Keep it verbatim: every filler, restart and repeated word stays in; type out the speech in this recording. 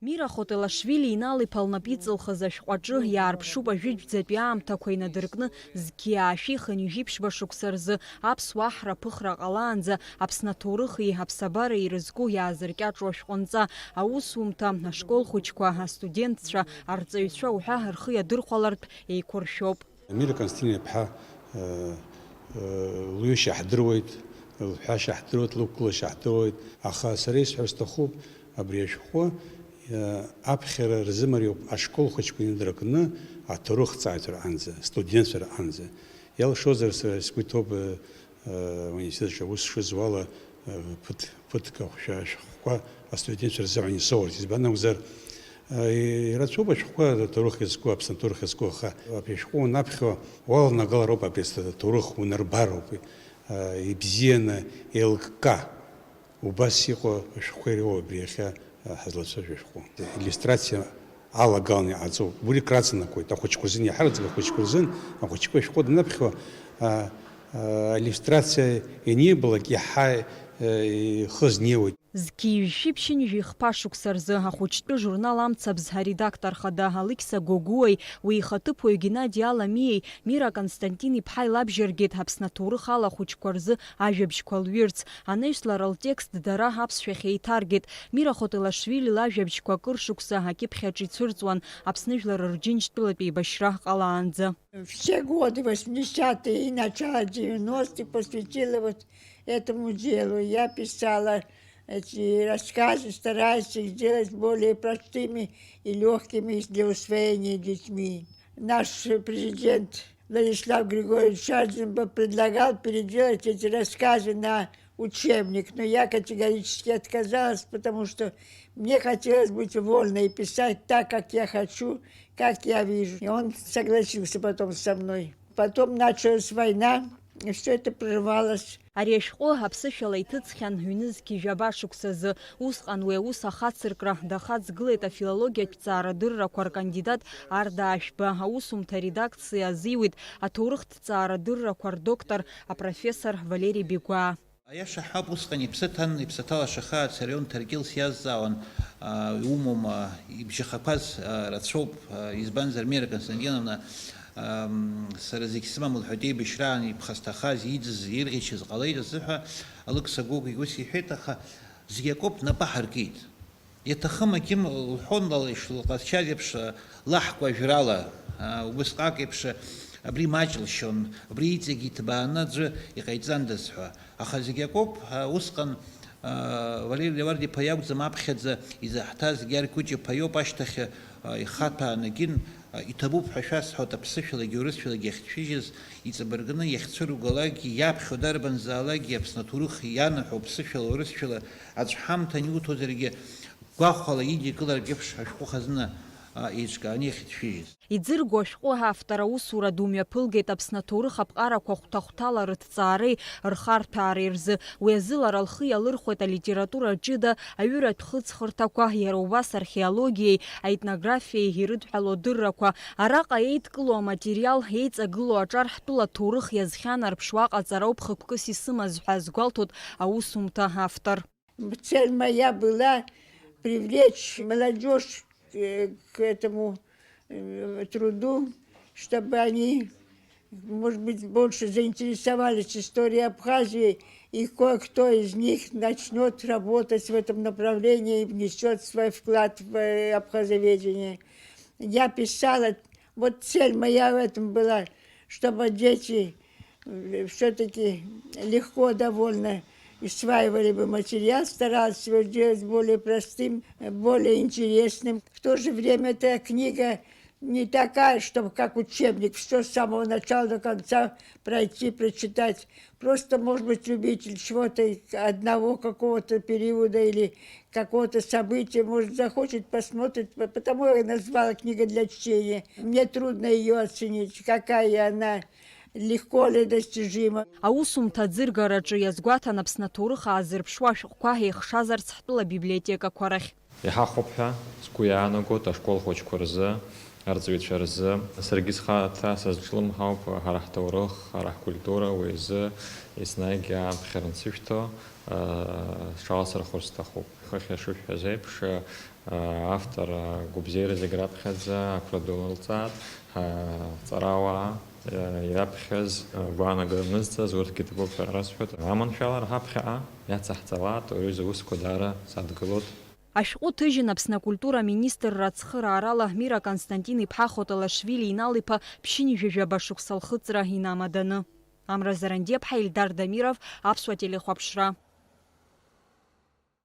Мира Хотелашвили Инал-иԥа лнапы иҵылхыз ашәҟәаҿы иаарԥшуп ажәытәӡатәи аамҭақәа инадыркны зқьи аашәи хынҩажәи ԥшьба шықәса рзы аԥсуа аҳра аԥыхра ҟалаанӡа Аԥсны аҭоурыхи аԥсабареи ирызку иаазыркьаҿу ашәҟәынҵа, аусумҭа, ашкол хәыҷқәа, астудентцәа, арҵаҩцәа уҳәа рхы иадырхәалартә еиқәыршәоуп. Мира Константин-иԥҳа, э, э, лҩышьа ҳдыруеит, лҳәашьа ҳдыруеит, лықәгылашьа ҳдыруеит, аха сара исҳәар сҭахуп, абри ашәҟәы, э, аԥхьара рзымариоуп ашкол хәыҷқәа инадыркны аҭоурыхҭҵааҩцәа рҟынӡа, астудентцәа рҟынӡа. Иалшозар, сара сгәы иҭоуп, э, э, университетаҿы аус шызуала, э, ԥыҭ-, ԥыҭк ахәшәа-, ашәҟәқәа астудентцәа рзыҳәан исоурц. Избан акәзар, э, ирацәоуп ашәҟәқәа аҭоурых иазку, Аԥсны аҭоурых иазку, аха абри ашәҟәы уанаԥхьо, уаланагалароуп абри аҭоурых унарбароуп, э, ибзианы еилкка. Убас иҟоу ашәҟәқәа иреиуоуп абри иахьа, а, ҳазлацәажәо ашәҟәы. Иллиустрациа алагаланы иҟаҵоуп. Убри краҵанакуеит. Ахәыҷқәа рзын иаҳараӡак ахәыҷқәа рзын, ахәыҷқәа ашәҟәы данаԥхьо, а, а, аиллиустрациа ианибалак иаҳа, а, ихы азнеиуеит. Зқьи жәшәи ԥшьынҩажәи хԥа шықәса рзы ахәыҷтәы журнал Амцабз аредактор хада Алықьса Гогәуеи уи ихаҭыԥуаҩ Геннади Аламиеи Мира Константин-иԥҳа илабжьаргеит Аԥсны аҭоурых ала ахәыҷқәа рзы ажәабжьқәа лҩырц. Анаҩс лара лтекст дара аԥсшәахь еиҭаргеит. Мира Хотелашвили лажәабжьқәа акыр шықәса акьыԥхь аҿы ицәырҵуан, Аԥсны жәлар рџьынџьтәылатә еибашьра ҟалаанӡа. Все годы, восьмидесятые и начало девяностых, посвятила вот этому делу. Я писала эти рассказы, стараясь их сделать более простыми и лёгкими для усвоения детьми. Наш президент Владислав Григорьевич Шарджин бы предлагал переделать эти рассказы на учебник, но я категорически отказалась, потому что мне хотелось быть вольной и писать так, как я хочу, как я вижу. И он согласился потом со мной. Потом началась война, и всё это прервалось. Ари ашәҟәы аԥсышәала иҭыҵхьан ҩнызқьи жәаба шықәсазы. Усҟан уи аус ахацыркра дахаҵгылеит афилологиатә ҭҵаарадыррақәа ркандидат Арда Ашәба, аусумҭа аредакциа азиуит аҭоурыхҭҵаарадыррақәа рдоктор, апрофессор Валери Бигәаа. Аиаша ҳҳәап, усҟан иԥсы ҭан, иԥсы ҭалаша хаа Царион Ҭаркьыл сиазҵаауан, аа, иумоума, ибжьахақәаз, аа, рацәоуп, аа, избанзар, Мира Константиновна, ам, сара зегь сымам лҳәоит, еибашьраан иԥхасҭахаз, иӡыз, ирӷьычыз ҟалеит азыҳәа, Алықьса Гогәуа ус иҳәеит, аха зегь акоуп, напы аҳаркит. Иаҭахым агьым лҳәон, лара ишлыҟазшьаз еиԥш, лаҳкәажәрала, а, убысҟак еиԥш, абри маҷ лшьон, абри иҵегь иҭбааны аӡәы иҟаиҵандаз ҳәа. Аха зегь акоуп, а, усҟан, а, Валери Леуард-иԥа иакәӡам аԥхьаӡа изаҳҭаз Гьаргь Кәыҷ-иԥа иоуп, ашьҭахь, а, ихаҭәаанагьын, а, иҭабуп ҳәа шәасҳәоит, аԥсышәалагьы урысшәалагьы иахьцәыжьыз, иҵабыргны иахьцәыругалакгьы, иаԥхьо дарбанзаалакгьы Аԥсны аҭоурых ианаҳәо аԥсышәала, урысшәала аӡә ҳамҭан иуҭозаргьы, гәахәала идикылартә еиԥш ашәҟәы хазына, а, еиҿкааны иахьацәшәыжьыз. Иӡырго ашәҟәы автор аусура ду мҩаԥылгеит Аԥсны аҭоурых аԥҟарақәа хәҭа-хәҭала рыҭҵаареи рхарҭәаареи рзы. Уи азы лара лхы иалырхәеит алитература ҷыда, аҩыратә хыҵхырҭақәа, иара убас археологиеи аетнографиеи ирыдҳәалоу адыррақәа. Араҟа еидкылоу аматериал, еиҵагылоу аҿар ҳтәыла аҭоурых иазхьанарԥшуа аҟаҵара ауп хықәкыс исымаз ҳәа азгәалҭоит аусумҭа автор. Цель моя была привлечь молодёжь, э, к этому, э, труду, чтобы они, может быть, больше заинтересовались историей Абхазии, и кое-кто из них начнёт работать в этом направлении и внесёт свой вклад в, э, абхазоведение. Я писала, вот цель моя в этом была, чтобы дети, э, всё-таки легко довольно усваивали бы материал, старалась его сделать более простым, э, более интересным. В то же время эта книга не такая, чтобы как учебник, всё с самого начала до конца пройти, прочитать. Просто, может быть, любитель чего-то, одного какого-то периода или какого-то события, может, захочет, посмотрит. П-, потому я назвала книга для чтения. Мне трудно её оценить, какая она, легко ли достижима. Аусумҭа аӡыргараҿы иазгәаҭан Аԥсны аҭоурых аазырԥшуа ашәҟәқәа еихшазарц ҳтәыла абиблиотекақәа рахь. Иҳахәап ҳәа сгәы иаанагоит ашкол хәыҷқәа рзы, арҵаҩцәа рзы. Саргьы схаҭа сазҿлымҳауп ҳара ҳҭоурых, ҳара ҳкультура, уи азы еснагь аԥхьара ансышәҭо, сҽаласырхәыр сҭахуп. Хыхь ишышәҳәаз еиԥш, автор агәабзиара зегь раԥхьаӡа ақәра ду лҵааит, ҳҵарауаа ираԥхьаз гәаанагара анызҵаз урҭгьы ҭабуп ҳәа расҳәоит. Аманшәалара ҳаԥхьаҟа иацаҳҵалааит, уаҩы зусқәа даара садгылоит. Ашәҟәы ҭыжьын Аԥсны акультура аминистрра ацхыраарала Мира Константин-иԥҳа Хоталашвили Инал-иԥа ԥшьынҩажәа шықәса лхыҵра инамаданы. Амра Зарандиаԥҳа, Ельдар Дамиров, Аԥсуа телехәаԥшра.